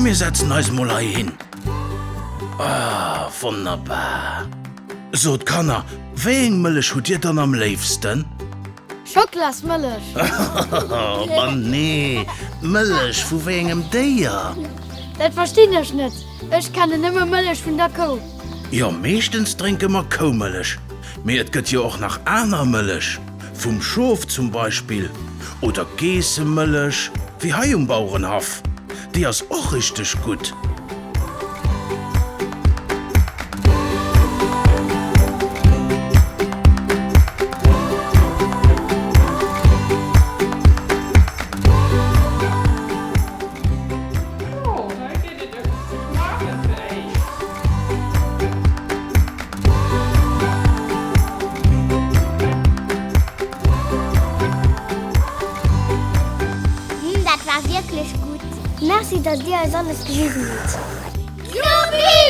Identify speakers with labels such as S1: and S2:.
S1: Komm mir setzen eis mol hei hin. Ah, wonnerbar. Sot Kanner, wéi eng Mëllech hutt dir dann am léifsten?
S2: Schockelasmëllech.
S1: Ma nee, Mëllech vu wéi engem Déier?
S2: Dat verstinn ech net, ech kennen nëmme Mëllech vun der Kou.
S1: Jo, meeschtens drénke mer Koumëllech, mee et gëtt jo och nach aner Mëllech, vum Schof zum Beispill, oder Geessemëllech, wéi hei um Bauerenhaff, déi ass och richteg gutt.
S3: Dat war wierklech gutt!
S2: Merci, dass dir eis alles gewisen hutt.
S3: Juppie!